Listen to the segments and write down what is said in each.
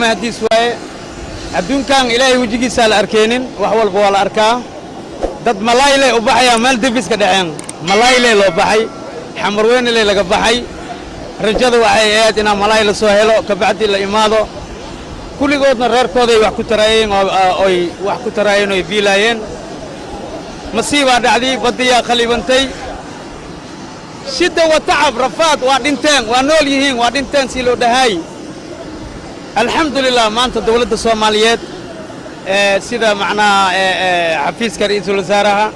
Mahadiis waaye. Adduunkan Ilaahay wejigiisaa la arkeenin, wax walba waa la arkaa. Dad malayle u baxayaa meel defiska dhaceen, malayle loo baxay, Xamarweynele laga baxay. Rajada waxay ahayd inaa malaay la soo helo, kabacdi la imaado. Kulligoodna reerkooday wax ku taraayeen oy wax ku taraayeen oy biilaayeen. Masiibaa dhacday, baddiyaa khalibantay. Shidda wa tacab, rafaad, waa dhinteen, waa nool yihiin, waa dhinteen sii loo dhahaay. Alxamdulilah, maanta dawladda Soomaaliyeed sida macnaha xafiiska ra'iisul wasaaraha,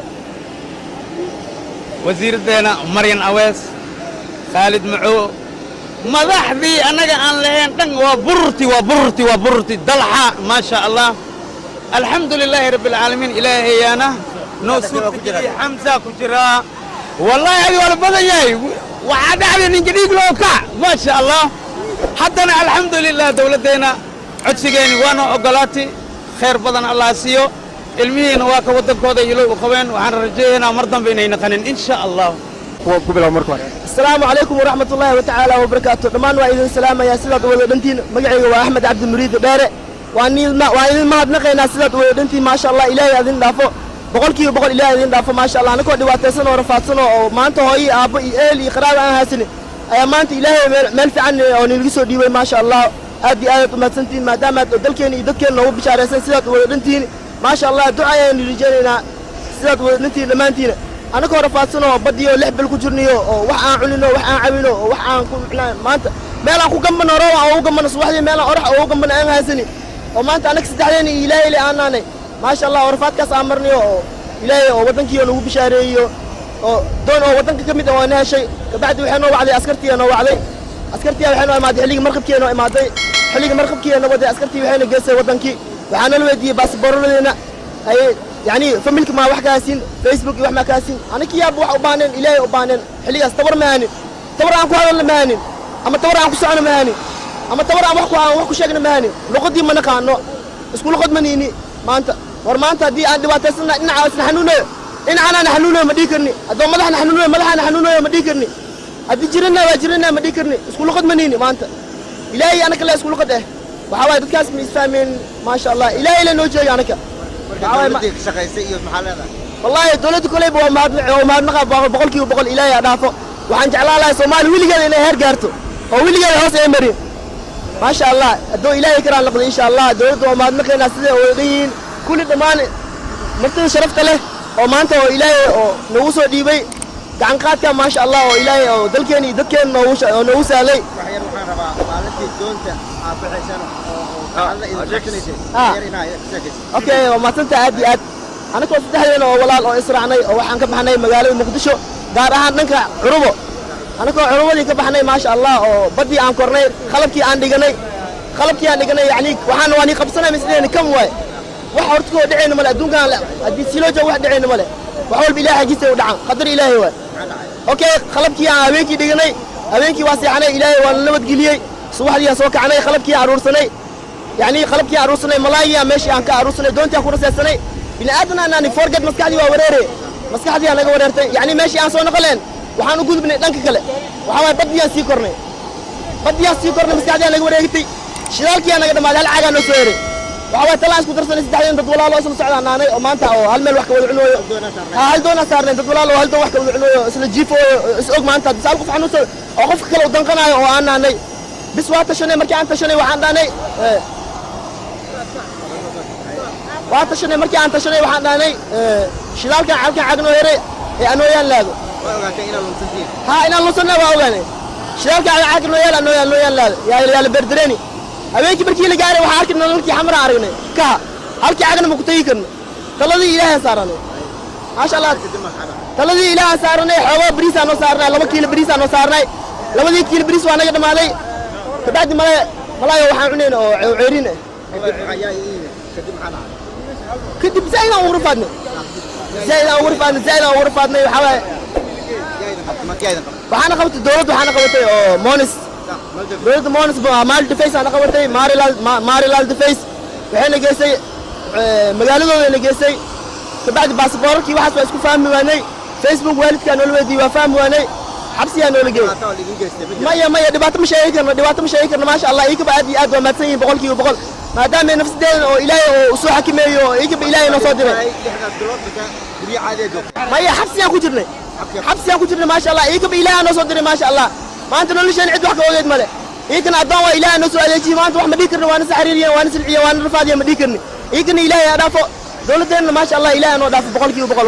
wasiiraddeena Maryan Awees, Khaalid Macow, madaxdii annaga aan lahayn dhan, waa bururti, waa bururti, waa bururti dalxa. Maa sha Allah, alxamdu lilaahi rabbi alcaalamiin. Ilaahayaana noo suurtageliyey. Xamsa ku jiraa, wallaahi adi waa la badan yahay. Waxaa dhacday ninka dhiig loo kac. Maa sha Allah, haddana alxamdu lilah, dawladdeenna codsigeeni waana oggolaatay. Khayr badan Allah siiyo. Ilmihiina waa ka waddankooda ilow u qabeen. Waxaan rajayaynaa mar dambe inay naqanin, insha Allah. Ku bilow marka hore. Asalaamu calaykum waraxmat ullaahi watacaala wabarakaatu. Dhammaan waa idin salaamayaa sidaad wada dhantiin. Magacayga waa Axmed Cabdi Muriid Dheere. Waan idin mahadnaqaynaa sidaad wada dhantiin. Maasha Allah, Ilaahay idin dhaafo, 100%. Ilaahay idin dhaafo. Maasha Allah, anakoo dhibaataysan oo rafaadsan oo maanta hooyo, aabbo iyo ehel iyo qaraaba aan haysanin ayaa maanta Ilaahay meel fiican oo ninaga soo dhiibay. Maasha Allah, aad iyo aadaad umahadsantihiin maadaamaad dalkeena iyo dadkeena noogu bishaaraysan sidaad wada dhantihiin. Maasha Allah, duca ayaanu rajaynaynaa sidaad wada dhantihiin dhammaantiina. Anakoo rafaadsan oo baddiyo 6 bil ku jirniyo oo wax aan cunino, wax aan cabino oo wax aan ku micnaa maanta meel aan ku gambano, roob aan ugu gambano subaxdii, meel aan orax ugu gambano aan haysani, oo maanta annaga saddexdeena iyo Ilaahay le aan naanay. Maasha Allah, oo rafaadkaas aan marnayo oo Ilaahay oo waddankii oo nagu bishaareeyo oo doon oo waddanka ka mid ah oo na heshay. Kabacdi waxay noo wacday askartii, noo wacday askartii. Waxay noo imaaday xilligii markabkii noo imaaday, xilligii markabkii noo waday askartii. Waxayna geysay waddankii. Waxaa nala weydiiyey baasboorradeena ay, yacni familka maa wax ka haysin, Facebook iyo wax maa ka haysin. Anaki yaaba wax u baahneen, Ilaahay u baahneen. Xilligaas tabar ma hanin, tabar aan ku hadalna ma hanin, ama tabar aan ku socono ma hanin, ama tabar aan wax ku sheegna ma hanin. Luqadii ma naqaano, isku luqad ma niini. Maanta war maanta haddii aan dhibaataysanna, dhinaca isna xanuunayo, dhinacanana xanuunayo ma dhihi karni. Haddoo madaxna xanuunayo, madaxana xanuunayo ma dhihi karni. Haddii jirana waa jirana ma dhihi karni. Isku luqad ma niini maanta. Ilaahay anaka la isku luqad eh. Waxaa waaye dadkaas ma isfahmeen. Maasha Allah, Ilaahay la noo jeega anaka. Wallaahi dowladda koleyba waa mahad, waa mahadnaqa 100%. Ilaahay ha dhaafo. Waxaan jeclaan lahay Soomaali weligeeda inay heer gaarto oo weligeeda hoos ay marin. Maasha Allah, hadduu Ilaahay karaan noqdo, insha Allah dowladda waa mahadnaqaynaa siday wada dhan yihiin kulli dhammaan martida sharafta leh oo maanta oo Ilaahay oo nagu soo dhiibay gacan qaadka. Maasha Allah, oo Ilaahay oo dalkeena iyo dadkeena noogu oo noogu sahlay. Wax yar waxaan rabaa maalintii doonta aad baxaysaan oo gacanta idin qabsanaysay yar inaa ka sheekayso. Okay, waa mahadsantahay aad iyo aad. Anagoo saddexdeena oo walaal oo israacnay oo waxaan ka baxnay magaalada Muqdisho, gaar ahaan dhanka Curubo. Anagoo Curubadii ka baxnay, maasha Allah, oo baddii aan kornay, qalabkii aan dhiganay, yacni waxaan waan ii qabsanay misleeni kam waay. Wax horta koo dhacayna male adduunkan. Haddii si loo joogo wax dhacayna male. Wax walba Ilahay xaggiisa u dhacan, qadar Ilaahay waay. Okay, qalabkii aan habeenkii dhiganay, habeenkii waa seexanay, Ilaahay waa nabadgeliyey. Subaxdii aan soo kacnay, qalabkii aan aruursanay, yacni qalabkii aan aruursanay, malaayigii aan meeshii aan ka aruursanay, doontii aan ku rasaysanay. Bini aadan aan forget, maskaxdii waa wareere, maskaxdii aa naga wareertay. Yacni meeshii aan soo noqoleen waxaan u gudubnay dhanka kale. Waxaa waaye baddii aan sii kornay, baddii aan sii kornay, maskaxdii aa naga wareegtay. Shidaalkii aa naga dhammaaday, hal caagaa noo soo heray. Waxaa waaye talaan isku darsanay saddexdeen. Dad walaalo isla socdaan naanay oo maanta oo hal meel wax ka wada cunooyo, ha hal doonaa saarneen. Dad walaalo oo hal doon wax ka wada cunooyo, isla jiifooyo, is og maanta haddii hal qof xanuunsan oo qofka kale u danqanaayo oo aan naanay. Bis waa tashanay. Markii aan tashanay waxaan dhahnay, waa tashanay. Markii aan tashanay waxaan dhahnay shidaalkan halkan caag noo heray ee anooyaan laado. Waa ogaatay inaad lunsantihiin? Ha, inaan lunsanna waa ogaanay. Shidaalka caag noo yaal, anooyaan laado yaa la berdareeni. Habeenkii markii la gaaray waxaan arkay nololkii Xamara aragnay kaha. Halkii caagna ma ku tegi karno. Taladii Ilaahay saaranay, maasha Allah. Kadib maxaa dhacay? Taladii Ilaahay saaranay. Xoogaa bariisaa noo saarnay, 2 kiilo bariisaa noo saarnay. Labadii kiilo bariis waa naga dhammaaday. Kabacdi male malaayo waxaan cunayna oo ceeriin ah. Kadib maxaa yaa idin yimid? Kadib maxaa dhacay? Kadib zaa'id aan ugu rafaadnay, zaa'id aan ugu rafaadnay, zaa'id aan ugu rafaadnay. Waxaa waaye Yaa idin qabtay marka? Yaa idin qabtay? Waxaana qabatay dowladda, waxaana qabatay oo Monis. Maldives. Dowladda Monis Maldives aana qabatay, Marilal Device. Waxayna geysay magaaladoodayna geysay. Kabacdi baasaboorarkii waxaas waa isku fahmi waanay. Facebook waalidkaa noola weydiiyey, waa fahmi waanay. Xabsiyaa noola geeyey. Dhibaato oo laidin geystay ma jiro? Maya, maya, dhibaato ma sheegi karno, dhibaato ma sheegi karno. Maasha Allah, iyagaba aad iyo aad waa mahadsan yihiin 100%, maadaama nafsadeena oo Ilaahay oo usoo xakameeyo oo iyagaba Ilaahay noo soo diray. 6daas bilood marka guryo caadi ah joogta? Maya, xabsiyaan ku jirnay, xabsiyaan ku jirnay. Maasha Allah, iyagaba Ilaahay noo soo diray. Maasha Allah, maanta nolosheen cid wax ka ogeyd male. Iyagana addoon waa Ilaahay noo soo adeejiyey. Maanta wax ma dhihi karno, waana saxariiriyeen, waana silciyeen, waana rafaadiyeen, ma dhihi karni. Iyagana Ilaahay ha dhaafo. Dowladdeenna, maasha Allah, Ilaahay noo dhaafo 100%.